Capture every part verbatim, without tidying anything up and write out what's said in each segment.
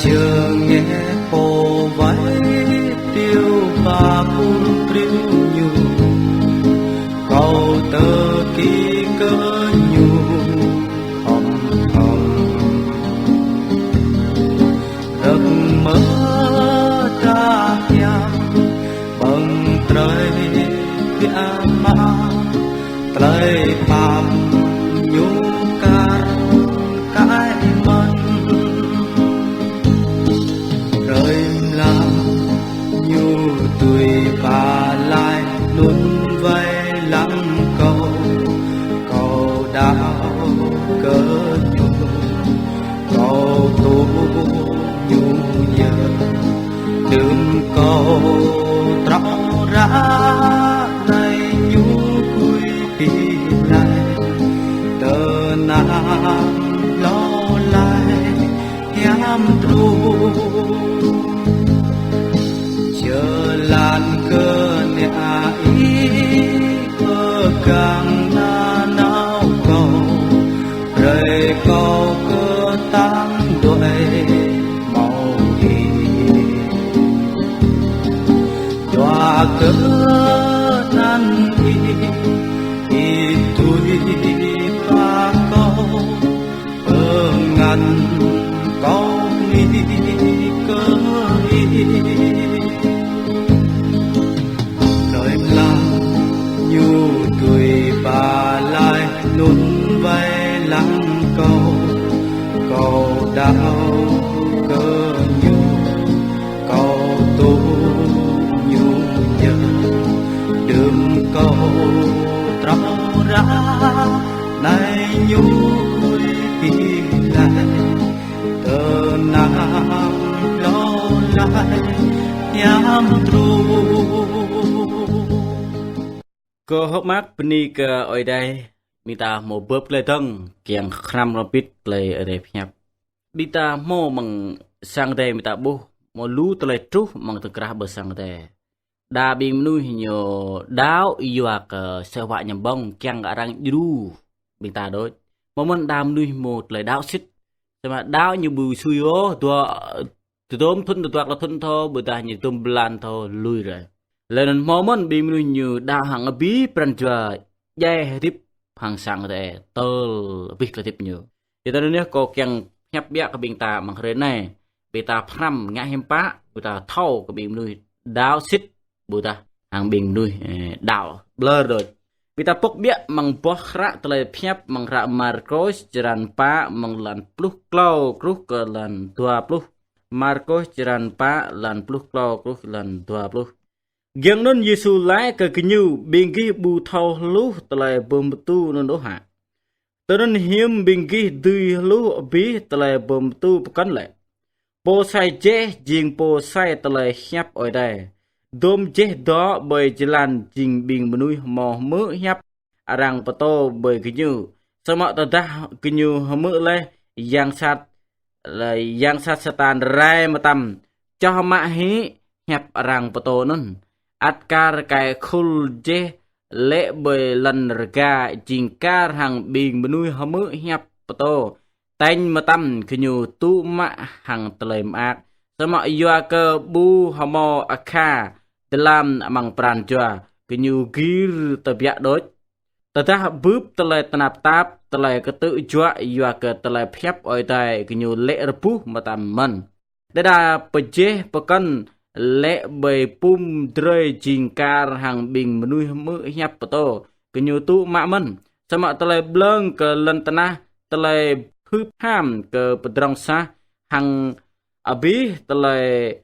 Jơngeh pô wai triu ba pun triu ñu, kâo tơki kơ ñu hom hom. Rơ̆k mơta hiam ƀơ̆ng trơi biă mă, tơlơi pap ñu kar kaĭ mơ̆n. Hrơi mlam ñu tui pơlai anŭn wai lăng kâo, kâo đaŏ kơ ñu, kâo tŭ ñu yơh. Đưm kâo trŏ ră anai ñu gui pih laih, tơnap hlâo laih hiam truh. Jơlan kơ nĕ ai pơgang nanao kâo, brơi kâo kơtang đuaĭ hmâo hĭ. Yua kơ anăn Ih, Ih tui pap kâo, pơngăn kâo mi kơ Ih. Hrơi mlam ñu tui pơlai anŭn wai lăng kâo, kâo đaŏ kơ ñu, kâo tŭ ñu yơh. Đưm kâo trŏ ră anai ñu gui pih laih, tơnap hlâo laih hiam truh. Kơ hơ̆k mơak bơni kơ Ơi Adai, ƀing ta hmâo bưp tơlơi dơ̆ng, kiăng hrăm hrŏm hơbĭt tơlơi Ơi Adai pơhiăp. Ƀing ta hmâo amăng sang Ơi Adai ƀing ta ƀuh, hmâo lu tơlơi truh amăng tơkrah ƀơi sang Ơi Adai. Đa ƀing mơnuih ñu đaŏ yua kơ sa wă ñăm ƀơ̆ng kiăng arăng djru ƀing ta đôč. Hmâo mơ̆n đa mơnuih hmâo tơlơi đaŏ sĭt. Samơ̆ đaŏ ñu ƀu sui ôh, dua tơdôm thŭn tơdua klâo thŭn thâo, ƀôdah ñu tơdôm blan thâo lui rai. Laih anŭn hmâo mơ̆n ƀing mơnuih ñu đaŏ hăng abih pran jua djai hơdip hăng sang Ơi Adai tơl abih tơlơi hơdip ñu. Yua tơ anŭn yơh kâo kiăng pơhiăp biă kơ ƀing ta amăng hrơi anai. Ƀing ta pơhrăm ngă hiư̆m pă, ƀing ta thâo kơ ƀing mơnuih đaŏ sĭt, ƀôdah hăng ƀing mơnuih, ơ, đaŏ ƀlŏr đôč. Ƀing ta pŏk biă amăng boh hră tơlơi pơhiăp amăng hră Markôs črăn pă amăng lan pluh klâo truh kơ lan dua pluh. Markôs črăn pă lan pluh klâo truh lan dua pluh. Giŏng anŭn Yêsu laĭ kơ gơñu: Ƀing gih ƀu thâo hluh tơlơi bơmtu anŭn ôh hă? Tui anŭn hiư̆m ƀing gih dưi hluh abih tơlơi bơmtu pơkŏn lĕ? Pô sai jeh jing pô sai tơlơi hiăp Ơi Adai. Dôm jeh dŏ ƀơi jơlan jing ƀing mơnuih hmâo hmư̆ hiăp arăng pơtô ƀơi gơñu. Samơ̆ tơdah gơñu hmư̆ laih yang sat, laih yang sat Satan rai mơtam, čoh mă hĭ hiăp arăng pơtô anŭn. Ăt kar kơ khul jeh lê̆ ƀơi lŏn rơga jing kar hăng ƀing mơnuih hmư̆ hiăp pơtô, tañ mơtam gơñu tŭ mă hăng tơlơi mơak. Samơ̆ yua kơ ƀu hmâo akha dơlăm amăng pran jua, gơñu gir tơbiă đôč. Tơdah bưp tơlơi tơnap tap, tơlơi kơtư̆ juă yua kơ tơlơi pơhiăp Ơi Adai, gơñu lê̆ rơbuh mơtam mơ̆n. Đơđa pơjeh pơkŏn lê̆ ƀơi pum drơi jing kar hăng ƀing mơnuih hmư̆ hiăp pơtô, gơñu tŭ mă mơ̆n. Samơ̆ tơlơi blơ̆ng kơ lŏn tơnah, tơlơi hưp ham kơ pơdrŏng sah, hăng abih tơlơi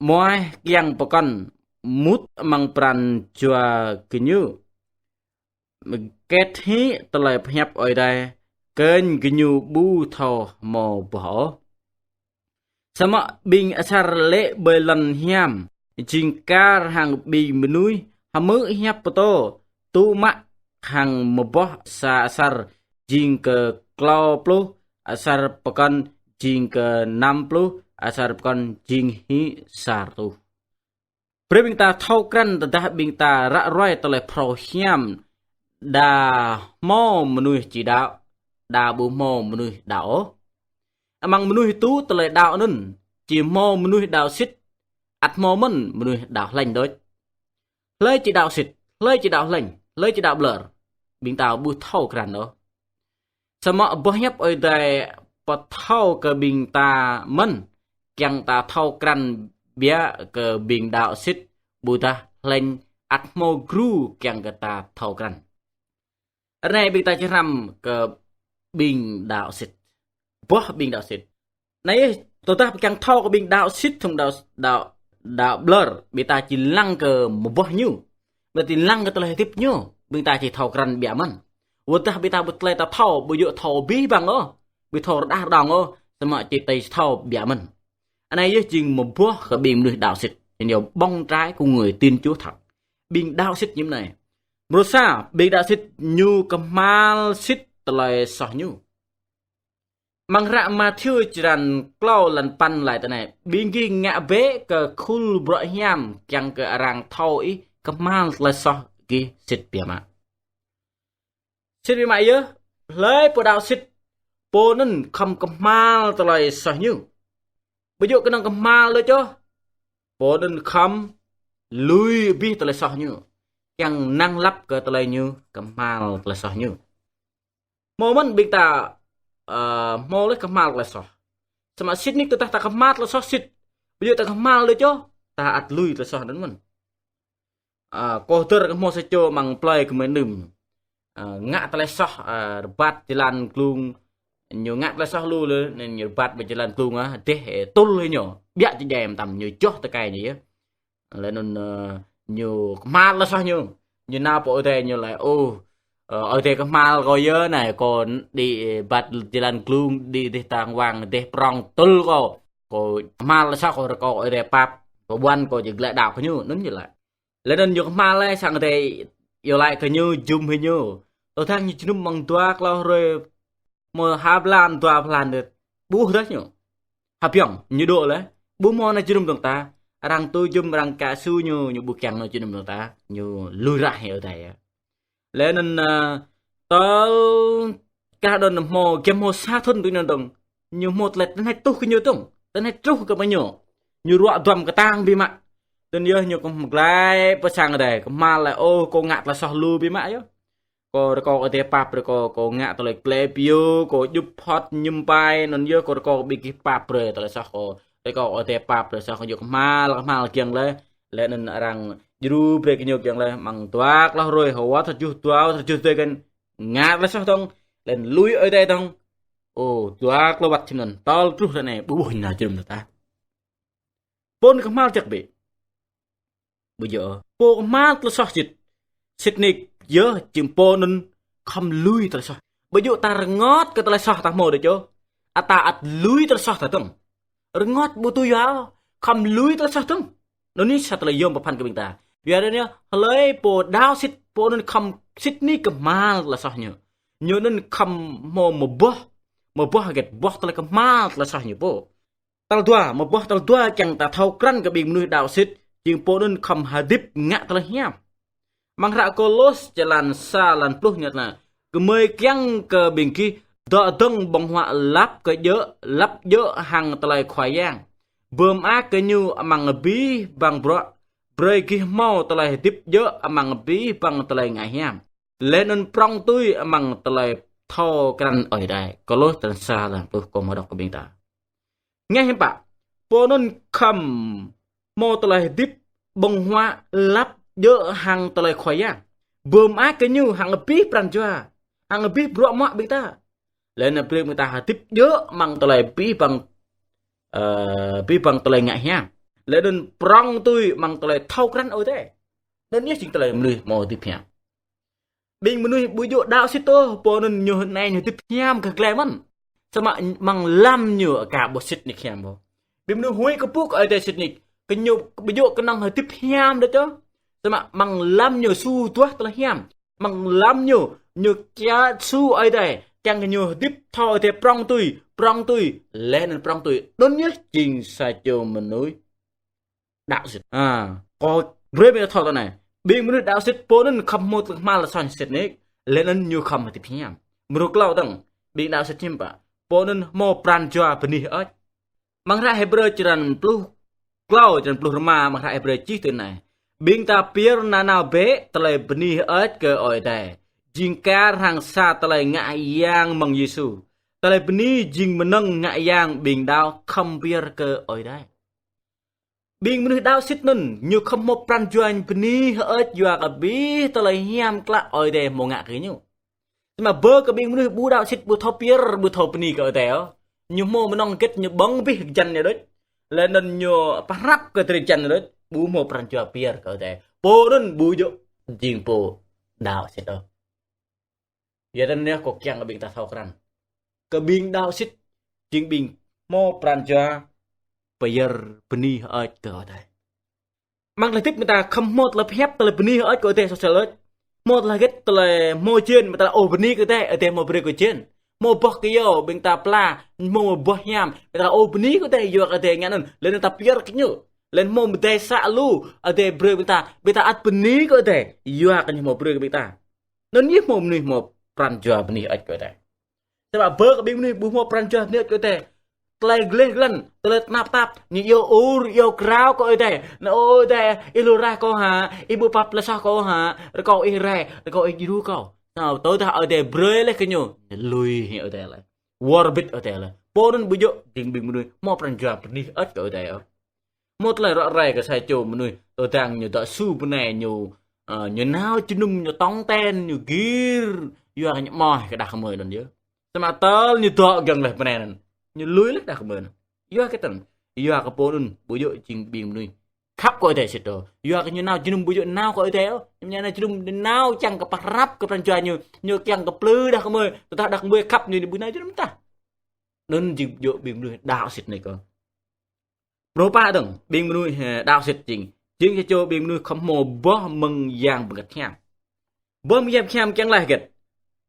muaih kiăng pơkŏn mŭt amăng pran jua gơñu. Mơkĕt hĭ tơlơi pơhiăp Ơi Adai, kơnh gơñu ƀu thâo hmâo boh ôh. Samơ̆ ƀing asar lê̆ ƀơi lŏn hiam, jing kar hăng ƀing mơnuih hmư̆ hiăp pơtô, tŭ mă hăng mơboh sa asar jing kơ klâo pluh, asar pơkŏn jing kơ năm pluh, asar pơkŏn jing hĭ sa rơtuh. Brơi ƀing ta thâo krăn tơdah ƀing ta ră ruai tơlơi phrâo hiam, đa hmâo mơnuih či đaŏ, đa ƀu hmâo mơnuih đaŏ ôh. Amăng mơnuih tŭ tơlơi đaŏ anŭn, či hmâo mơnuih đaŏ sĭt, ăt hmâo mơ̆n mơnuih đaŏ hlĕng đôč. Hlơi či đaŏ sĭt, hlơi či đaŏ hlĕng, hlơi či đaŏ ƀlŏr. Ƀing ta ƀu thâo krăn ôh. Samơ̆ boh hiăp Ơi Adai pơthâo kơ ƀing ta mơ̆n, kiăng ta thâo krăn biă kơ ƀing đaŏ sĭt, ƀôdah hlĕng ăt hmâo gru kiăng kơ ta thâo krăn. Ră anai ƀing ta či hrăm kơ ƀing đaŏ sĭt. Boh ƀing đaŏ sĭt. Anai yơh, tơdah ƀing kiăng thâo kơ ƀing đaŏ sĭt hăng đaŏ, đaŏ, đaŏ ƀlŏr, ƀing ta či lăng kơ mơboh ñu. Ƀing ta či lăng kơ tơlơi hơdip ñu. Ƀing ta či thâo krăn biă mơ̆n. Wơ̆t tơdah ƀing ta ƀu tơlơi ta thâo, ƀu djơ̆ thâo abih bang ôh, ƀu thâo rơđah rơđông ôh, samơ̆ či tơlơi thâo biă mơ̆n. Anai yơh jing mơboh kơ ƀing mơnuih đaŏ sĭt. Ñu ƀơ̆ng trai kơ người tin Chúa thật. Ƀing đaŏ sĭt ñu anai. Mrô sa, ƀing đaŏ sĭt ñu kơhma̱l sĭt tơlơi soh ñu. Amăng hră Mathiơ črăn klâo lăn păn laĭ tui anai: Ƀing gih ngă bĕ kơ khul bruă hiam kiăng kơ arăng thâo ih kơhma̱l tơlơi soh gih sĭt biă mă. Sĭt biă mă yơh, hlơi pô đaŏ sĭt, pô anŭn khŏm kơhma̱l tơlơi soh ñu. Ƀu djơ̆ kơnơ̆ng kơhma̱l đôč ôh, pô anŭn khŏm lui abih tơlơi soh ñu. Kiăng năng lăp kơ tơlơi ñu kơhma̱l tơlơi soh ñu. Hmâo mơ̆n ƀing ta, ơ, hmâo laih kơhma̱l tơlơi soh. Samơ̆ sĭt nik tơdah ta kơhma̱l tơlơi soh sĭt, ƀu djơ̆ ta kơhma̱l đôč ôh, ta ăt lui tơlơi soh anŭn mơ̆n. Ơ, kâo hơdơr kơ hmâo sa čô amăng plơi Kơmơi Nưm. Ơ, ngă tơlơi soh, ơ, rơbat jơlan glung. Ñu ngă tơlơi soh lu lĕ, anŭn ñu rơbat ƀơi jơlan glung, ơ, dêh, ơ, tŭl hĭ ñu. Biă či djai mơtam ñu joh tơkai ñu yơh. Laih anŭn, ơ, ñu kơhma̱l tơlơi soh ñu. Ñu nao pơ Ơi Adai ñu laĭ, ôh, ơ, Ơi Adai kơhma̱l kâo yơh anai, kâo đĭ, ơ, rơbat jơlan glung, đĭ dêh tang wang, dêh prŏng tŭl kâo. Kâo kơhma̱l tơlơi soh kâo rơkâo Ơi Adai pap, kâo ƀuăn kâo či glaĭ đaŏ kơ ñu, anŭn ñu laĭ. Laih anŭn ñu kơhma̱l laih sang Ơi Adai iâu laĭ kơ ñu, jum hĭ ñu. Tơdang ñu jơnum amăng dua klâo hrơi, mơ̆ ha blan dua blan đôč, ƀuh dah ñu. Ha biăng ñu dŏ laih. Ƀu hmâo ană jơnum dơ̆ng tah. Arăng tui jum arăng kă su ñu, ñu ƀu kiăng ană jơnum dơ̆ng tah. Ñu lui rah hĭ Ơi Adai yơh. Laih anŭn, ơ, tơl kah đon hmâo, giăm hmâo sa thŭn tui anŭn dơ̆ng. Ñu hmâo tơlơi tơnai tuh kơ ñu dơ̆ng. Tơnai truh kơ ƀing ñu. Ñu ruă duăm kơtang biă mă. Tui anŭn yơh ñu kơhma̱l glaĭ pơ sang Ơi Adai. Kơhma̱l laĭ, ôh, kâo ngă tơlơi soh lu biă mă yơh. Kâo rơkâo Ơi Adai pap brơi kâo, kâo ngă tơlơi klĕ pioh, kâo djŭp hŏt mơñum pai, anŭn yơh kâo rơkâo ƀing gih pap brơi tơlơi soh kâo. Rơkâo Ơi Adai pap brơi soh kâo, ñu kơhma̱l, kơhma̱l kiăng laih. Laih anŭn arăng djru brơi kơ ñu kiăng laih, amăng dua klâo hrơi, hơwơ̆t tơjuh dua, tơjuh tơdơi kăn ngă tơlơi soh dơ̆ng, laih anŭn lui Ơi Adai dơ̆ng. Ôh, dua klâo wơ̆t čim anŭn, tơl truh ră anai, ƀu ƀuh ană jơnum dơ̆ng tah. Pô anŭn kơhma̱l jak bĕ. Ƀu djơ̆. Pô kơhma̱l tơlơi soh sĭt. Sĭt nik yơh jing pô anŭn khŏm lui tơlơi soh. Ƀu djơ̆ ta rơngot kơ tơlơi soh ta hmâo đôč ôh. Ăt ta ăt lui tơlơi soh ta dơ̆ng. Rơngot ƀu tui yua ôh. Khŏm lui tơlơi soh dơ̆ng. Anŭn yơh sa tơlơi yom pơphan kơ ƀing ta. Yua anŭn yơh, hlơi pô đaŏ sĭt, pô anŭn khŏm sĭt nik kơhma̱l tơlơi soh ñu. Ñu anŭn khŏm hmâo mơboh. Mơboh hơget, boh tơlơi kơhma̱l tơlơi soh ñu pô. Tal dua, mơboh tal dua kiăng ta thâo krăn kơ ƀing mơnuih đaŏ sĭt, jing pô anŭn khŏm hơdip ngă tơlơi hiam. Amăng hră Kôlôs črăn sa lăn pluh ñu laĭ: Gơmơi kiăng kơ ƀing gih dŏ dơ̆ng ƀơ̆ng huă lăp kơ djơ̆, lăp djơ̆ hăng tơlơi Khua Yang. Bơmơak kơ ñu amăng abih bang bruă, brơi gih hmâo tơlơi hơdip djơ̆ amăng abih bang tơlơi ngă hiam. Laih anŭn prŏng tui amăng tơlơi thâo krăn Ơi Adai. Kôlôs črăn sa lăn pluh kâo hmâo đŏk kơ ƀing ta. Ngă hiam pă, pô anŭn khŏm hmâo tơlơi hơdip ƀơ̆ng huă lăp djơ̆ hăng tơlơi Khua Yang. Bơmơak kơ ñu hăng abih pran jua, hăng abih bruă mă ƀing ta. Laih anŭn brơi ƀing ta hơdip djơ̆ amăng tơlơi abih bang, ơ, abih bang tơlơi ngă hiam. Laih anŭn prŏng tui amăng tơlơi thâo krăn Ơi Adai. Anŭn yơh jing tơlơi mơnuih hmâo hơdip hiam. Ƀing mơnuih ƀu djơ̆ đaŏ sĭt ôh, pô anŭn ñu anai ñu hơdip hiam kơ glai mơ̆n. Samơ̆ amăng lăm ñu aka ƀu sĭt nik hiam ôh. Ƀing mơnuih huĭ kơpŭ kơ Ơi Adai sĭt nik, kơ ñu ƀu djơ̆ kơnơ̆ng hơdip hiam đôč ôh. Samơ̆ amăng lăm ñu su duah tơlơi hiam. Amăng lăm ñu, ñu kiaŏ su Ơi Adai, kiăng kơ ñu hơdip thâo Ơi Adai prŏng tui, prŏng tui, laih anŭn prŏng tui. Anŭn yơh jing sa čô mơnuih đaŏ sĭt. A, kâo brơi ƀing ta thâo tui anai. Ƀing mơnuih đaŏ sĭt pô anŭn khŏm hmâo tơlơi kơhma̱l tơlơi soh sĭt nik, laih anŭn ñu khŏm hơdip hiam. Mrô klâo dơ̆ng, ƀing đaŏ sĭt hiư̆m pă. Pô anŭn hmâo pran jua bơni hơơč. Amăng hră Hêbrơ črăn pluh klâo, črăn pluh rơma, amăng hră Hêbrơ čih tui anai: Ƀing ta pơyơr nanao bĕ tơlơi bơni hơơč kơ Ơi Adai, jing kar hăng sa tơlơi ngă yang mơ̆ng Yêsu. Tơlơi bơni jing mơnơ̆ng ngă yang ƀing đaŏ khŏm pơyơr kơ Ơi Adai. Ƀing mơnuih đaŏ sĭt anŭn, ñu khŏm hmâo pran jua bơni hơơč yua kơ abih tơlơi hiam klă Ơi Adai hmâo ngă kơ ñu. Samơ̆ bơ kơ ƀing mơnuih ƀu đaŏ sĭt, ƀu thâo pơyơr, ƀu thâo bơni kơ Ơi Adai ôh, ñu hmâo mơnơ̆ng hơget ñu ƀơ̆ng abih kơjăn ñu đôč, laih anŭn ñu pơhrăp kơ drơi jăn ñu đôč, ƀu hmâo pran jua pơyơr kơ Ơi Adai, pô anŭn ƀu djơ̆ jing pô đaŏ sĭt ôh. Yua anŭn yơh kâo kiăng kơ ƀing ta thâo krăn, kơ ƀing đaŏ sĭt jing ƀing hmâo pran jua pơyơr bơni hơơč kơ Ơi Adai. Amăng tơlơi hơdip ƀing ta khŏm hmâo tơlơi pơhiăp tơlơi bơni hơơč kơ Ơi Adai soh sel ôh. Hmâo tơlơi hơget, tơlơi hmâo jên, ƀing ta ôh bơni kơ Ơi Adai, Ơi Adai hmâo brơi kơ jên. Hmâo boh kơyâo ƀing ta pla, hmâo boh hiam, ƀing ta ôh bơni kơ Ơi Adai yua kơ Ơi Adai ngă anŭn, laih anŭn ta pơyơr kơ ñu. Laih hmâo mơdai sa lu Ơi Adai brơi ƀing ta, ƀing ta ăt bơni kơ Ơi Adai yua kơ ñu hmâo brơi kơ ƀing ta. Anŭn yơh hmâo mơnuih hmâo pran jua bơni hơơč kơ Ơi Adai. Samơ̆ bơ kơ ƀing mơnuih ƀu hmâo pran jua bơni hơơč kơ Ơi Adai, tơlơi gleh glan, tơlơi tơnap tap, ñu iâu ur iâu krao kơ Ơi Adai. Anŭn: Ơ Ơi Adai, ih lu rai kâo hă, ih ƀu pap tơlơi soh kâo hă, rơkâo ih rai, rơkâo ih djru kâo. Anŭn tơdah Ơi Adai brơi laih kơ ñu, ñu lui hĭ Ơi Adai laih, wơr bĭt Ơi Adai laih. Pô anŭn ƀu djơ̆ jing ƀing mơnuih hmâo pran jua bơni hơơč kơ Ơi Adai ôh. Hmâo tơlơi ră ruai kơ sa čô mơnuih, tơdang ñu dŏ su bơnai ñu, ơ, ñu nao jơnum, ñu tong ten, ñu gir, yua kơ ñu amoh kơ đah kơmơi anŭn yơh. Samơ̆ tơl ñu dŏ giŏng laih bơnai anŭn, ñu lui laih đah kơmơi anŭn. Yua kơ tơl, yua kơ pô anŭn ƀu djơ̆ jing ƀing mơnuih khăp kơ Ơi Adai sĭt ôh. Yua kơ ñu nao jơnum ƀu djơ̆ nao kơ Ơi Adai ôh. Ñu nao jơnum nao kiăng kơ pơhrăp kơ pran jua ñu, ñu kiăng kơ plư đah kơmơi, tơdah đah kơmơi khăp ñu, ñu ƀu nao jơnum tah. Anŭn jing ƀu djơ̆ ƀing mơnuih đaŏ sĭt anai kơ. Pơrô pă dơ̆ng, ƀing mơnuih, ơ, đaŏ sĭt jing, jing sa čô ƀing mơnuih khŏm hmâo boh mơ̆ng Yang Bơngăt Hiam. Boh mơ̆ng Yang Bơngăt Hiam kiăng laih hơget?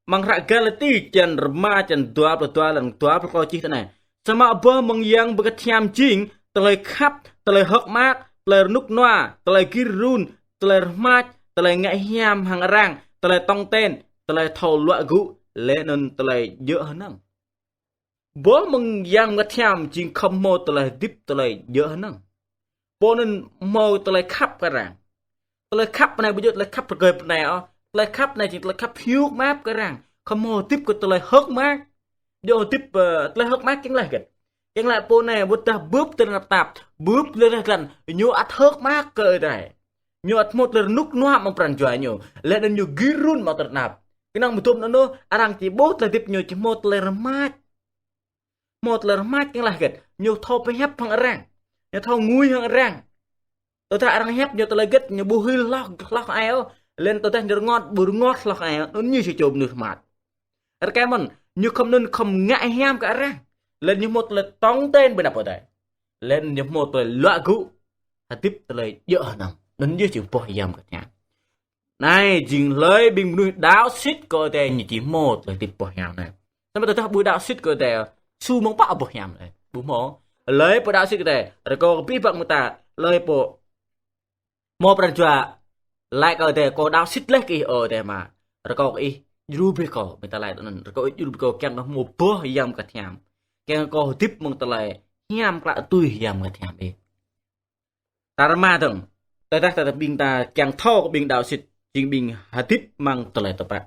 Amăng hră Galati črăn rơma, črăn dua pluh dua lăng dua pluh klâo čih tui anai: Samơ̆ boh mơ̆ng Yang Bơngăt Hiam jing tơlơi khăp, tơlơi hơ̆k mơak, tơlơi rơnŭk rơnua, tơlơi gir run, tơlơi rơmač, tơlơi ngă hiam hăng arăng, tơlơi tong ten, tơlơi thâo luă gŭ, laih anŭn tơlơi djơ̆ hơnơ̆ng. Boh mơ̆ng Yang Bơngăt Hiam jing khŏm hmâo tơlơi hơdip tơlơi djơ̆ hơnơ̆ng. Pô anŭn hmâo tơlơi khăp kơ arăng. Tơlơi khăp anai ƀu djơ̆ tơlơi khăp rơgơi bơnai ôh. Tơlơi khăp anai jing tơlơi khăp hiư̆m pă kơ arăng. Khŏm hmâo hơdip kơ tơlơi hơ̆k mơak. Djơ̆ hơdip, ơ, tơlơi hơ̆k mơak kiăng laih hơget? Kiăng laĭ pô anai ƀôdah bưp tơlơi tơnap tap, bưp tơlơi reh glan, ñu ăt hơ̆k mơak kơ Ơi Adai. Ñu ăt hmâo tơlơi rơnŭk rơnua amăng pran jua ñu, laih anŭn ñu gir run amăng tơlơi tơnap. Kơnơ̆ng mơ̆ng tơm anŭn arăng či ƀuh tơlơi hơdip ñu či hmâo tơlơi rơmač. Hmâo tơlơi rơmač kiăng laih hơget? Ñu thâo pơhiăp hăng arăng. Ñu thâo ngui hăng arăng. Tơdah arăng hiăp ñu tơlơi hơget, ñu ƀu hil hloh, hloh ai ôh. Laih anŭn tơdah ñu rơngot, ƀu rơngot hloh ai ôh. Anŭn ñu sa čô mơnuih rơmač. Rơkơi mơ̆n, ñu khŏm anŭn khŏm ngă hiam kơ arăng. Laih anŭn ñu hmâo tơlơi tong ten ƀơi anăp Ơi Adai. Laih anŭn ñu hmâo tơlơi luă gŭ, hơdip tơlơi djơ̆ hơnơ̆ng. Anŭn yơh jing boh Yang Bơngăt Hiam. Anai jing hlơi ƀing mơnuih đaŏ sĭt kơ Ơi Adai ñu či hmâo tơlơi hơdip boh hiam anai. Samơ̆ tơdah ƀu đaŏ sĭt kơ Ơi Adai, su mơ̆ng pă boh hiam anai. Ƀu hmâo. Hlơi pô đaŏ sĭt kơ Ơi Adai, rơkâo kơ abih bang ƀing ta, hlơi pô hmâo pran jua laĭ kơ Ơi Adai: Kâo đaŏ sĭt laih kơ Ih, ơ Ơi Adai mă. Rơkâo kơ Ih djru brơi kâo, ƀing ta laĭ tui anŭn, rơkâo Ih djru brơi kâo kiăng kơ hmâo boh Yang Bơngăt Hiam. Kiăng kơ kâo hơdip mơ̆ng tơlơi hiam klă tui Yang Bơngăt Hiam Ih. Tal rơma dơ̆ng, tơdah ta ƀing ta kiăng thâo kơ ƀing đaŏ sĭt, jing ƀing hơdip amăng tơlơi tơpă.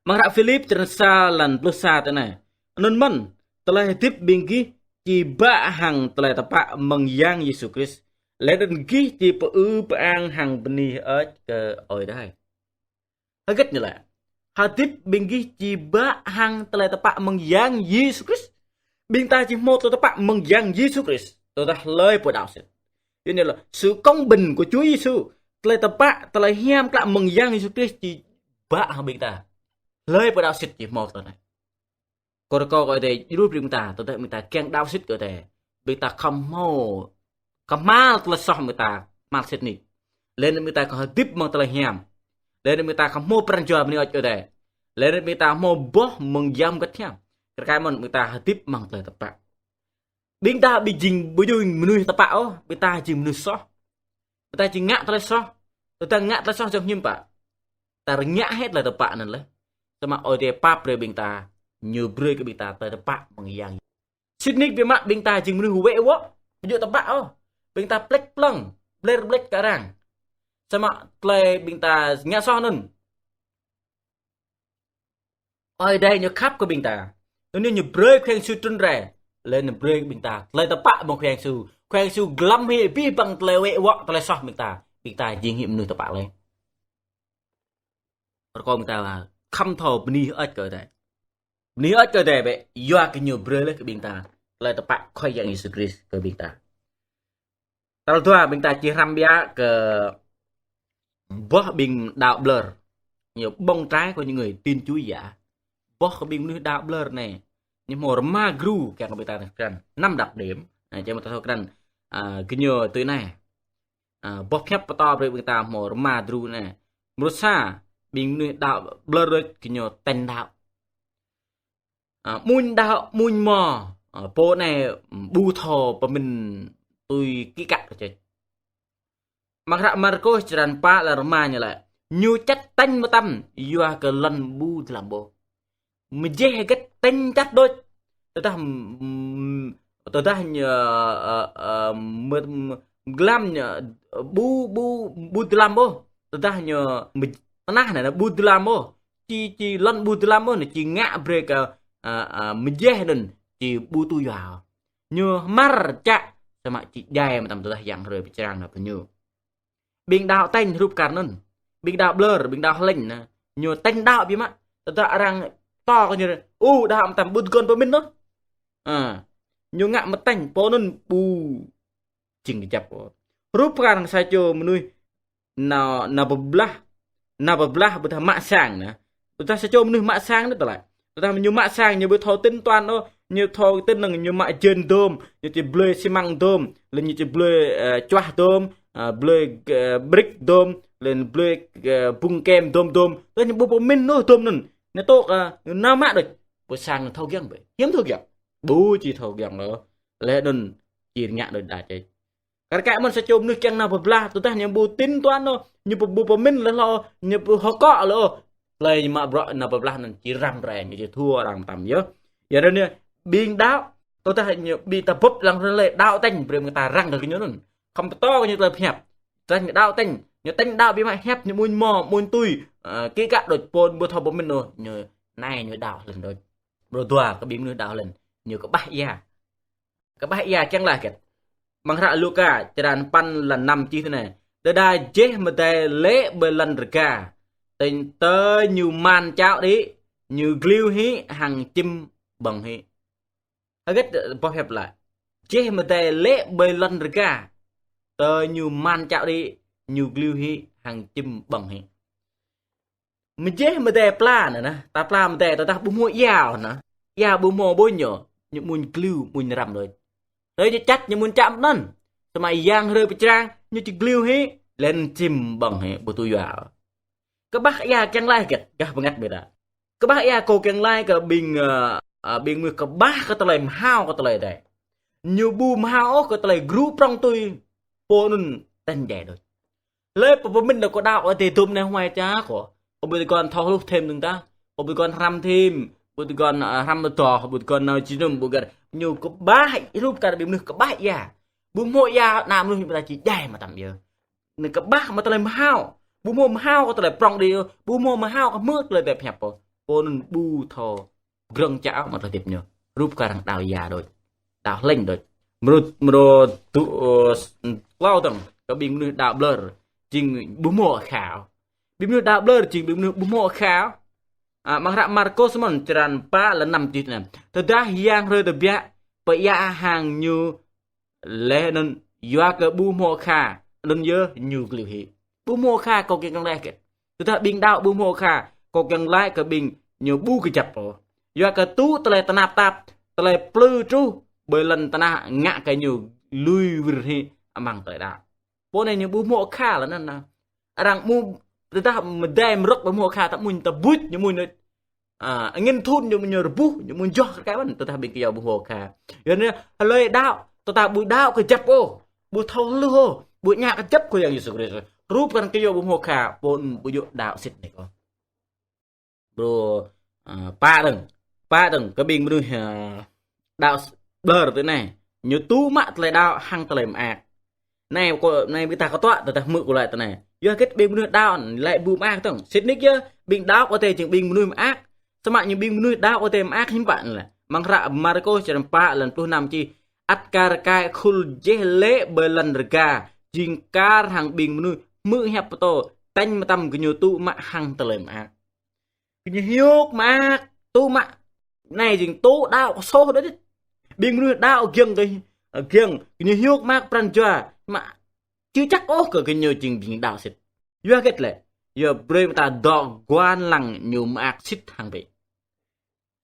Amăng hră Philip črăn sa lăn pluh sa tui anai: Anŭn mơ̆n, tơlơi hơdip ƀing gih či bă hăng tơlơi tơpă mơ̆ng Yang Yêsu Krist, laih anŭn gih či pơư pơang hăng bơni hơơč kơ Ơi Adai. Hơget ñu laĭ? Hơdip ƀing gih či bă hăng tơlơi tơpă mơ̆ng Yang Yêsu Krist. Ƀing ta či hmâo tơlơi tơpă mơ̆ng Yang Yêsu Krist tơdah hlơi pô đaŏ sĭt. Yua anŭn lĕ sự công bình của Chúa Giêsu, tơlơi tơpă, tơlơi hiam klă mơ̆ng Yang Yêsu Krist či bă hăng ƀing ta. Hlơi pô đaŏ sĭt či hmâo tơlơi anai. Kâo rơkâo kơ Ơi Adai djru brơi ƀing ta, tơdah ƀing ta kiăng đaŏ sĭt kơ Ơi Adai, ƀing ta khŏm hmâo, khŏm kơhma̱l tơlơi soh ƀing ta, kơhma̱l sĭt nik. Laih anŭn ƀing ta khŏm hơdip amăng tơlơi hiam. Laih anŭn ƀing ta khŏm hmâo pran jua bơni hơơč kơ Ơi Adai. Laih anŭn ƀing ta hmâo boh mơ̆ng Yang Bơngăt Hiam. Kar kaĭ mơ̆n ƀing ta hơdip amăng tơlơi tơpă. Ƀing ta ƀu jing, ƀu jing mơnuih tơpă ôh, ƀing ta jing mơnuih soh. Ƀing ta či ngă tơlơi soh. Tơdah ngă tơlơi soh jơ̆ng hiư̆m pă? Ta rơngiă hĭ tơlơi tơpă anŭn laih. Samơ̆ Ơi Adai pap brơi ƀing ta ñu brơi kơ ƀing ta tơlơi tơpă mơ̆ng Yang. Sĭt nik biă mă ƀing ta jing mơnuih wĕ wŏ, ƀu djơ̆ tơpă ôh. Ƀing ta plĕč plơ̆ng, ƀlĕr ƀlĕč kơ arăng. Samơ̆ tơlơi ƀing ta ngă soh anŭn, Ơi Adai ñu khăp kơ ƀing ta. Anŭn ñu brơi Khua Yang Yêsu trŭn rai. Laih anŭn brơi kơ ƀing ta tơlơi tơpă mơ̆ng Khua Yang Yêsu. Khua Yang Yêsu glăm hĭ abih bang tơlơi wĕ wŏ, tơlơi soh ƀing ta. Ƀing ta jing hĭ mơnuih tơpă laih. Rơkâo ƀing ta khŏm thâo bơni hơơč kơ Ơi Adai. Bơni hơơč kơ Ơi Adai bĕ, yua kơ ñu brơi laih kơ ƀing ta tơlơi tơpă Khua Yang Yêsu Krist kơ ƀing ta. Tal dua, ƀing ta či hrăm biă kơ boh ƀing đaŏ ƀlơr. Ñu bông trái của những người tin Chúa giả. Boh kơ ƀing mơnuih đaŏ ƀlơr anai, ñu hmâo rơma gru kiăng kơ ƀing ta krăn. Năm đặc điểm. Anai, či ƀing ta thâo krăn, a, gơñu tui anai. A, boh pơhiăp pơtô brơi ƀing ta hmâo rơma gru anai. Mrô sa, ƀing mơnuih đaŏ ƀlơr đôč gơñu tañ đaŏ. A, amuñ đaŏ, amuñ mơ̆, a, pô anai ƀu thâo pơmĭn tui kĭ kă kơ čĕč. Amăng hră Markôs črăn pă lăn rơma ñu laĭ: Ñu čăt tañ mơtam, yua kơ lŏn ƀu dlăm ôh. Mơjeh hơget tañ čăt đôč. Tơdah, mm, tơdah ñu, ơ, ơ, mơ-, mơ-, glam ñu, ƀu, ƀu, ƀu dlăm ôh. Tơdah ñu mơ-, tơnah anai ƀu dlăm ôh. Či, či lŏn ƀu dlăm ôh, ñu či ngă brơi kơ, ơ, ơ, mơjeh anŭn či ƀu tŭ yua. Ñu hmar čă, samơ̆ či djai mơtam tơdah Yang Hrơi pơčrang nao pơ ñu. Ƀing đaŏ tañ hrup kar anŭn. Ƀing đaŏ ƀlơr, ƀing đaŏ hlĕng anai, ñu tañ đaŏ biă mă. Tơdah arăng pơtô kơ ñu, u, đaŏ mơtam ƀu tơguan pơmĭn ôh. A, ñu ngă mơtañ, pô anŭn ƀu jing kơjăp ôh. Hrup kar hăng sa čô mơnuih nao, nao pơblah, nao pơblah ƀôdah mă sang anai. Ƀôdah sa čô mơnuih mă sang anai tơlơi. Tơdah ñu mă sang, ñu ƀu thâo tính toán ôh, ñu thâo tính năng ñu mă jên dôm, ñu či blơi xi măng dôm, laih ñu či blơi, ơ, čuah dôm, ơ, blơi, ơ, brick dôm, laih blơi, ơ, bung kem dôm dôm. Tơdah ñu ƀu pơmĭn ôh dôm anŭn. Ñu tŏk, ơ, ñu nao mă đôč. Ƀôdah sang ñu thâo giŏng bĕ. Hiam thâo giŏng. Ƀu či thâo giŏng ôh. Laih anŭn či rơngiă đôč đa čĕč. Kar kaĭ mơ̆n sa čô mơnuih kiăng nao pơblah, tơdah ñu ƀu tính toán ôh, ñu ƀu, ƀu pơmĭn laih hlâo, ñu ƀu hơkŏ laih ôh. Tơlơi ñu mă bruă nao pơblah anŭn či răm rai, ñu či thua arăng mơtam yơh. Yua anŭn yơh, ƀing đaŏ, tơdah ñu ƀu ta bưp lăng tơlơi đaŏ tañ, brơi mơ̆ng ta răng kơ ñu anŭn. Khŏm pơtô kơ ñu tơlơi pơhiăp. Tơdah ñu đaŏ tañ, ñu tañ đaŏ biă mă hiăp, ñu amuñ mơ̆, amuñ tui, ơ, kĭ kă đôč pô ƀu thâo pơmĭn ôh, ñu anai ñu đaŏ hlĕng đôč. Mrô dua, kơ ƀing mơnuih đaŏ hlĕng, ñu kơƀah ia. Kơƀah ia kiăng laih hơget. Amăng hră Luka, črăn păn lăn năm čih tui anai: Đơđa jeh mơdai lê̆ ƀơi lŏn rơga, tơñ tơ ñu man čao đĭ, ñu gliu hĭ hăng čim ƀơ̆ng hĭ. Hơget boh hiăp laĭ? Jeh mơdai lê̆ ƀơi lŏn rơga, tơ ñu man čao đĭ, ñu gliu hĭ hăng čim ƀơ̆ng hĭ. Mơjeh mơdai pla anai, ta pla mơdai tơdah ƀu hmâo ia anai. Ia ƀu hmâo ƀôñ ñu, ñu amuñ gliu, amuñ răm đôč. Tơdah ñu čăt ñu amuñ čăm anŭn. Samơ̆ Yang Hrơi pơčrang, ñu či gliu hĭ, laih čim ƀơ̆ng hĭ, ƀu tŭ yua. Kơƀah ia kiăng laih hơget, gah bơngăt ƀing ta. Kơƀah ia kâo kiăng laĭ kơ ƀing, ơ, ơ, ƀing mơnuih kơƀah kơ tơlơi mơhao kơ tơlơi Adai. Ñu ƀu mơhao ôh kơ tơlơi gru prŏng tui, pô anŭn tañ djai đôč. Laih pơmĭn đôč kơ đaŏ Adai dôm anai huai ča kơ. Kơ ƀu tơguan thâo hluh thêm dơ̆ng tah. Kơ ƀu tơguan hrăm thêm. Ƀu tơguan, ơ, hrăm tơdŏ, ƀu tơguan nao jơnum, ƀu tơguan. Ñu kơƀah, hrup kar ƀing mơnuih kơƀah ia. Ƀu hmâo ia, ană mơnuih ƀing ta či djai mơtam yơh. Anai kơƀah mă tơlơi mơhao. Ƀu hmâo mơhao kơ tơlơi prŏng đĭ ôh. Ƀu hmâo mơhao kơ hmư̆ tơlơi tơpă hiăp ôh. Pô anŭn ƀu thâo grơ̆ng čă ôh mă tơlơi hơdip ñu. Hrup kar hăng đaŏ ia đôč. Đaŏ hlĕng đôč. Mrô, mrô tŭ, ơ, s-, klâo dơ̆ng kơ ƀing mơnuih đaŏ ƀlơr. Jing ƀu hmâo khao. Ƀing mơnuih đaŏ ƀlơr jing ƀing mơnuih ƀu hmâo khao. A, amăng hră Markôs mơ̆n črăn pă lăn năm čih tui anai: Tơdah Yang Hrơi tơbiă pơia hăng ñu laih anŭn yua kơ ƀu hmâo kha, anŭn yơh ñu gliu hĭ. Ƀu hmâo kha kâo kiăng laĭ hơget. Tơdah ƀing đaŏ ƀu hmâo kha, kâo kiăng laĭ kơ ƀing ñu ƀu kơjăp ôh. Yua kơ tŭ tơlơi tơnap tap, tơlơi plư truh, ƀơi lŏn tơnah ngă kơ ñu lui wir hĭ amăng tơlơi đaŏ. Pô anai ñu ƀu hmâo kha lĕ anŭn. Arăng mơ̆, tơdah mơdai mơrơ̆k ƀu hmâo kha, ta amuñ ta buč ñu amuñ. A, angĭn thŭn ñu, ñu rơbuh, ñu amuñ joh kar kaĭ mơ̆n, tơdah ƀing kơyâo ƀu hmâo kha. Yua anŭn, hlơi đaŏ, tơdah ƀu đaŏ kơjăp ôh, ƀu thâo hluh ôh, ƀu ngă kơjăp kơ Yang Yêsu Krist. Hrup kar kơyâo ƀu hmâo kha, pô anŭn ƀu djơ̆ đaŏ sĭt nik ôh. Mrô, a, pă dơ̆ng. Pă dơ̆ng kơ ƀing mơnuih, ơ, đaŏ ƀlơr tui anai. Ñu tŭ mă tơlơi đaŏ hăng tơlơi mơak. Anai kâo, anai ƀing ta kơtuă tơdah hmư̆ kâo laĭ tui anai. Yua hơget ƀing mơnuih đaŏ laĭ ƀu mơak dơ̆ng. Sĭt nik yơh, ƀing đaŏ kơ tơlơi jing ƀing mơnuih mơak. Samơ̆ ñu ƀing mơnuih đaŏ kơ tơlơi mơak hiư̆m pă lĕ. Amăng hră Markôs črăn pă lăn pluh năm čih: Ăt kar kaĭ khul jeh lê̆ ƀơi lŏn rơga, jing kar hăng ƀing mơnuih hmư̆ hiăp pơtô, tañ mơtam gơñu tŭ mă hăng tơlơi mơak. Gơñu hiôk mơak, tŭ mă. Anai jing tŭ đaŏ kơ soh đôč. Ƀing mơnuih đaŏ giŏng kơ, giŏng, gơñu hiôk mơak pran jua, mă či čăk ôh kơ gơñu jing ƀing đaŏ sĭt. Yua hơget lĕ, yua brơi mơta dŏ guan lăng ñu mơak sĭt hăng bĕ.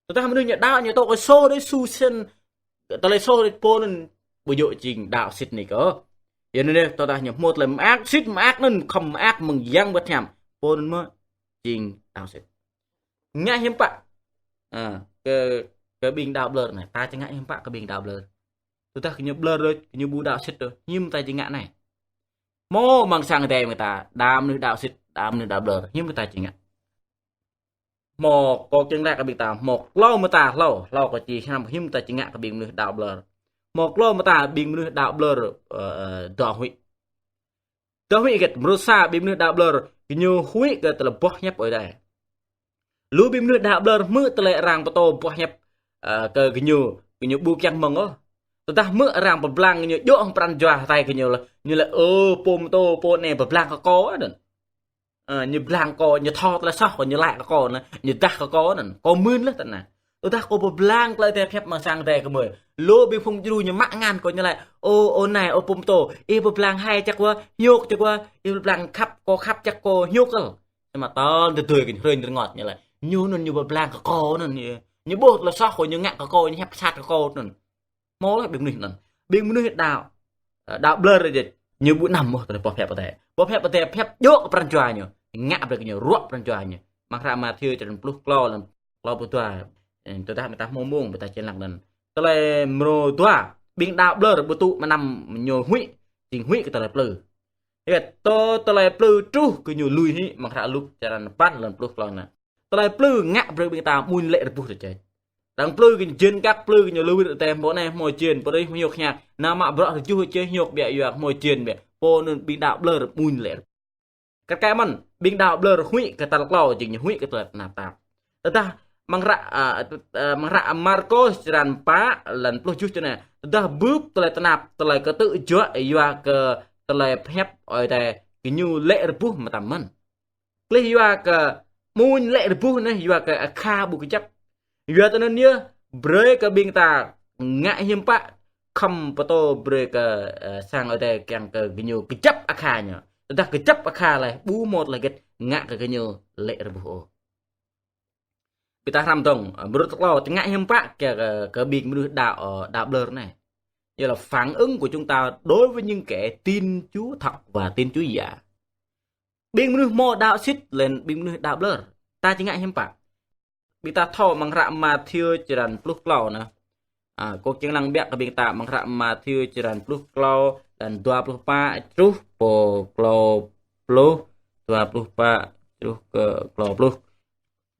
Tơdah mơnuih ñu đaŏ ñu tŭ kơ soh đôč su sen, tơlơi soh đôč pô anŭn ƀu djơ̆ jing đaŏ sĭt nik ôh. Yua anŭn yơh, tơdah ñu hmâo tơlơi mơak sĭt, mơak anŭn khŏm mơak mơ̆ng Yang Bơngăt Hiam, pô anŭn mơ̆ jing đaŏ sĭt. Ngă hiư̆m pă, ơ, kơ, kơ ƀing đaŏ ƀlơr anai, ta či ngă hiư̆m pă kơ ƀing đaŏ ƀlơr. Tơdah gơñu ƀlơr đôč, gơñu ƀu đaŏ sĭt đôč, hiư̆m ta či ngă anai. Hmâo amăng sang Ơi Adai mơ̆ng ta, đa mơnuih đaŏ sĭt, đa mơnuih đaŏ ƀlơr, hiư̆m ta či ngă. Hmâo kâo kiăng laĭ kơ ƀing ta, hmâo klâo mơta hlâo, hlâo kâo či hrăm hiư̆m ta či ngă kơ ƀing mơnuih đaŏ ƀlơr. Hmâo klâo mơta ƀing mơnuih đaŏ ƀlơr, ơ, ơ, dŏ huĭ. Dŏ huĭ hơget, mrô sa ƀing mơnuih đaŏ ƀlơr, gơñu huĭ kơ tơlơi boh hiăp Ơi Adai. Lu ƀing mơnuih đaŏ ƀlơr hmư̆ tơlơi arăng pơtô boh hiăp, ơ, kơ gơñu, gơñu ƀu kiăng mơ̆ng ôh. Tơdah hmư̆ arăng pơblang gơñu djơ̆ hăng pran jua hơtai gơñu lĕ, ñu laĭ, ơ, pô pơtô, pô anai pơblang kơ kâo anŭn. Ơ, ñu blang kâo, ñu thâo tơlơi soh kâo, ñu laĭ kơ kâo anŭn, ñu dah kơ kâo anŭn, kâo mưn laih tơnah. Tơdah kâo pơblang tơlơi Ơi Adai pơhiăp amăng sang Ơi Adai kơ mơi. Lu ƀing phung djru ñu mă ngăn kâo ñu laĭ, ô, ô anai, ô pô pơtô, ih pơblang hai čăk wa, hiôk čăk wa, ih pơblang khăp, kâo khăp čăk kâo hiôk kơl. Samơ̆ tơl tơdơi kơ ñu hrơi ñu rơngot ñu laĭ. Ñu anŭn ñu pơblang kơ kâo anŭn, ñu, ñu ƀuh tơlơi soh kâo, ñu ngă kơ kâo, ñu hiăp sat kơ kâo anŭn. Hmâo laih ƀing mơnuih anŭn. Ƀing mơnuih đaŏ, ơ, đaŏ ƀlơr rơjĕt. Ñu ƀu anăm ôh tơlơi boh hiăp Adai. Boh hiăp Adai pơhiăp djơ̆ kơ pran jua ñu. Ngă brơi kơ ñu ruă pran jua ñu. Amăng hră Mathiơ črăn pluh klâo lăm klâo pluh dua. Ơ, tơdah mơta hmâo mông, mơta čen lăng anŭn. Tơlơi mrô dua, ƀing đaŏ ƀlơr ƀu tŭ mơnam ñu huĭ, jing huĭ kơ tơlơi plư. Hơget, tơ tơlơi plư truh kơ ñu lui hĭ, amăng hră Luk črăn păn lăm pluh klâo anŭn. Tơlơi plư ngă brơi ƀing ta mơ̆ng lĕ rơbuh rơjĕt. Đang plư kơ ñu jên kăk, plư kơ ñu lơwĭt tơm pô anai hmâo jên, pô anai hmâo hiôk hiăk. Nao mă bruă rơjuh čê hiôk biă yua hmâo jên biă. Pô anŭn ƀing đaŏ ƀlơr mơ̆ng lĕ. Kar kaĭ mơ̆n, ƀing đaŏ ƀlơr huĭ kơ tal klâo, jing ñu huĭ kơ tơlơi tơnap tap. Tơdah amăng hră, ơ, ơ, amăng hră Markôs črăn pă lăm pluh tơjuh črăn anai. Tơdah bưp tơlơi tơnap, tơlơi kơtư̆ juă yua kơ tơlơi pơhiăp Ơi Adai, gơñu lĕ rơbuh mơtam mơ̆n. Klih yua kơ mơ̆ng lĕ rơbuh anai, yua kơ akha ƀu kơjăp. Yua tơ anŭn yơh, brơi kơ ƀing ta ngă hiư̆m pă khŏm pơtô brơi kơ, ơ, sang Ơi Adai kiăng kơ gơñu kơjăp akha ñu. Tơdah kơjăp akha laih, ƀu hmâo tơlơi hơget ngă kơ gơñu lĕ rơbuh ôh. Ƀing ta hrăm dơ̆ng, ơ, mrô tal klâo, či ngă hiư̆m pă kơ, kơ, kơ ƀing mơnuih đaŏ, ơ, đaŏ ƀlơr anai. Yua là phản ứng của chúng ta đối với những kẻ tin Chúa thật và tin Chúa giả. Ƀing mơnuih hmâo đaŏ sĭt, laih anŭn ƀing mơnuih đaŏ ƀlơr. Ta či ngă hiư̆m pă. Ƀing ta thâo amăng hră Mathiơ črăn pluh klâo anai. Ơ, kâo kiăng lăng biă kơ ƀing ta amăng hră Mathiơ črăn pluh klâo, lăm dua pluh pă truh pơ klâo pluh, dua pluh pă truh kơ klâo pluh.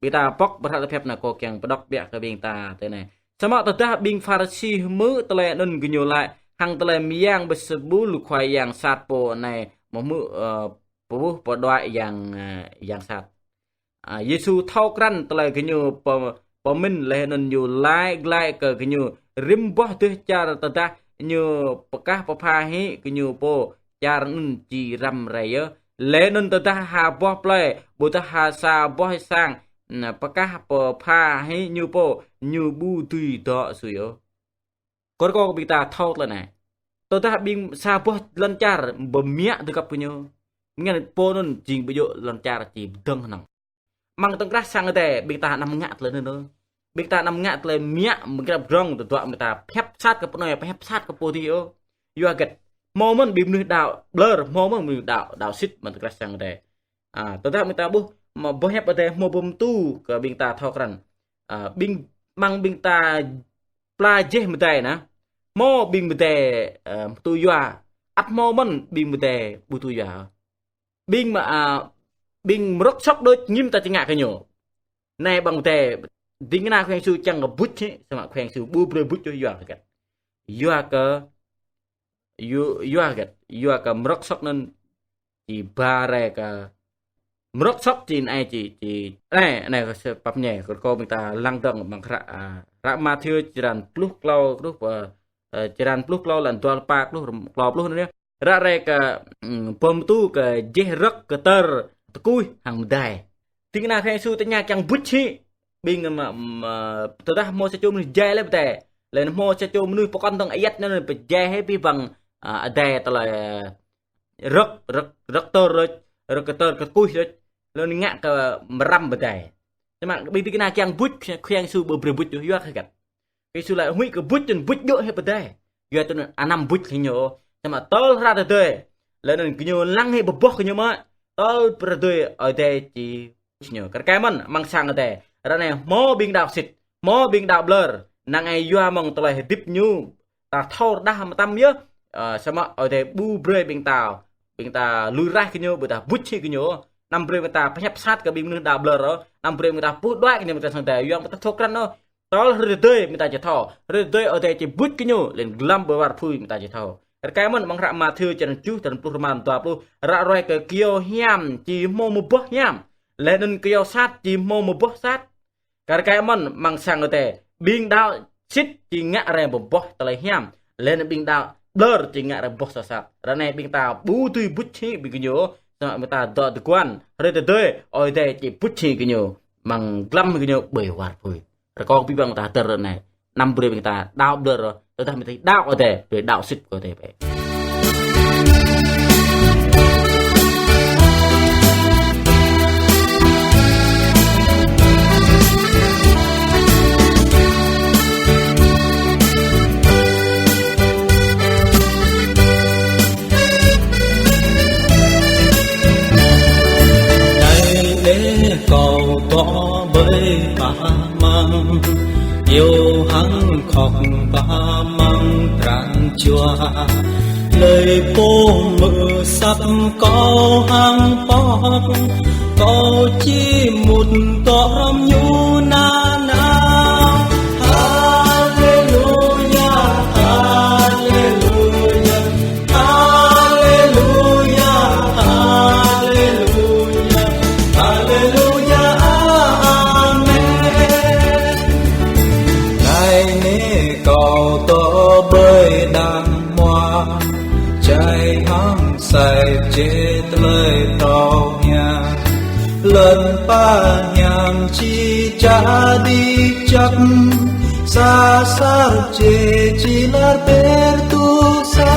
Ƀing ta pŏk ƀơi hră tơlơi pơhiăp anai, kâo kiăng pơđŏk biă kơ ƀing ta tui anai. Samơ̆ tơdah ƀing Pharisi hmư̆ tơlơi anŭn gơñu laĭ, hăng tơlơi mơyang Bêlsêbul khua yang sat pô anai mơ̆ hmư̆, ơ, pơƀuh pơđuaĭ yang, ơ, yang sat. Ơ, Yêsu thâo krăn tơlơi gơñu pơ-, pơmĭn laih anŭn ñu laĭ glaĭ kơ gơñu, rĭm boh dêh čar tơdah ñu pơkah pơpha hĭ gơñu pô, čar anŭn či răm rai yơh. Laih anŭn tơdah ha boh plơi, ƀôdah ha sa boh sang, na, pơkah pơpha hĭ ñu pô, ñu ƀu dưi dŏ sui ôh. Kơ rơkâo kơ ƀing ta thâo tơlơi anai. Tơdah ƀing sa boh lŏn čar pơmiă tơgăp kơ ñu, mơ̆ng anŭn pô anŭn jing ƀu djơ̆ lŏn čar či pơdơ̆ng hơnơ̆ng. Amăng tơ̆ng krah sang Ơi Adai, ƀing ta anăm ngă tơlơi anŭn ôh. Ƀing ta anăm ngă tơlơi miă mơ̆ng grăp grŏng tơdruă ƀing ta pơhiăp sat kơ pô anai, pơhiăp sat kơ pô adih ôh. Yua hơget, hmâo mơ̆n ƀing mơnuih đaŏ ƀlơr, hmâo mơ̆n ƀing mơnuih đaŏ, đaŏ sĭt amăng tơ̆ng krah sang Ơi Adai. Ơ, tơdah ƀing ta ƀuh, mă boh hiăp Ơi Adai hmâo pơtô kơ ƀing ta thâo krăn. Ơ, ƀing, amăng ƀing ta pla jeh mơdai anai. Hmâo ƀing mơdai, ơ, pơtô yua. Ăt hmâo mơ̆n ƀing mơdai ƀu pơtô yua. Ƀing mă, ơ, ƀing mrŏk sŏk đôč hiư̆m ta či ngă kơ ñu. Anai ƀing mơdai ding kơna Khua Yang Yêsu kiăng kơ buč hĭ, samơ̆ Khua Yang Yêsu ƀu brơi buč ôh, yua hơget? Yua kơ, yu-, yua hơget? Yua kơ mrŏk sŏk anŭn či ba rai kơ mrŏk sŏk či anai či, či, anai, anai kơ sa pap ñe, kơ rơkâo ƀing ta lăng dơ̆ng amăng hră, a, hră Mathiơ črăn pluh klâo, pluh, ơ, ơ, črăn pluh klâo, lăn dua pluh pă, pluh, klâo pluh anai. Ră ruai kơ, ưm, pơm tu kơ jeh rơ̆k kơtơr tơkuih hăng mơdai. Ding kơna Khua Yang Yêsu tơña kiăng buč hĭ, ƀing mă, mă, tơdah hmâo sa čô mơnuih jai laih pơdai. Laih anŭn hmâo sa čô mơnuih pơkŏn dơ̆ng ayăt anŭn pơjai hĭ abih bang, a, adai tơlơi, ơ, rơ̆k, rơ̆k, rơ̆k tơr rơ̆k, rơ̆k kơtơr kơkuih rơ̆k. Laih anŭn ngă kơ mơrăm pơdai. Samơ̆ ƀing ding kơna kiăng buč, Khua Yang Yêsu ƀu brơi buč ôh, yua hơget? Khua Yang Yêsu laĭ huĭ kơ buč anŭn buč djơ̆ hĭ pơdai. Yua tui anŭn anăm buč hĭ ñu. Samơ̆ tơl hră tơdơi. Laih anŭn gơñu lăng hĭ pơboh gơñu mơ̆. Tơl hră tơdơi Ơi Adai či buč ñu. Kar kaĭ mơ̆n amăng sang Ơi Adai. Ră anai hmâo ƀing đaŏ sĭt. Hmâo ƀing đaŏ ƀlơr. Năng ai yua mơ̆ng tơlơi hơdip ñu. Ta thâo rơđah mơtam yơh. Ơ, samơ̆ Ơi Adai ƀu brơi ƀing ta. Ƀing ta lui raih gơñu, ƀing ta buč hĭ gơñu. Anăm brơi ƀing ta pơhiăp sat kơ ƀing mơnuih đaŏ ƀlơr ôh. Anăm brơi ƀing ta puh đuaĭ gơñu ƀing ta sang Ơi Adai. Yua ƀing ta thâo krăn ôh. Tơl hrơi tơdơi ƀing ta či thâo. Hrơi tơdơi Ơi Adai či buč gơñu, laih anŭn glăm ƀơi war apui ƀing ta či thâo. Kar kaĭ mơ̆n amăng hră Mathiơ črăn tơjuh, črăn pluh rơma, dua pluh. Ră ruai kơ kyâo hiam či hmâo mơboh hiam. Laih anŭn kyâo sat či hmâo mơboh sat. Kar kaĭ mơ̆n amăng sang Ơi Adai. Ƀing đaŏ sĭt či ngă rai pơboh tơlơi hiam. Laih anŭn ƀing đaŏ ƀlơr či ngă rai pơboh tơlơi sat. Ră anai ƀing ta ƀu dưi buč hĭ ƀing gơñu. Samơ̆ ƀing ta dŏ tơguan. Hrơi tơdơi Ơi Adai či buč hĭ gơñu. Amăng glăm gơñu ƀơi war apui. Rơkâo abih bang ta hơdơr ră anai. Anăm brơi ƀing ta đaŏ ƀlơr ôh. Tơdah ƀing ta đaŏ Ơi Adai, brơi đaŏ sĭt kơ Ơi Adai bĕ. Anai lĕ kâo dŏ ƀơi pă măng, iâu hăng khŏk pă măng pran jua. Hlơi pô hmư̆ asăp kâo hăng pŏk, kâo či mŭt dŏ hrŏm ñu nanao. Haleluya, haleluya. Haleluya, haleluya, haleluya, amen. Anai nê kâo dŏ ƀơi đang hmua, jai hăng sai jĕ tơlơi phrâo hiam. Lŏn pă hiam či čă đĭ čăp, sa asar jĕ či lar ƀer tu sa.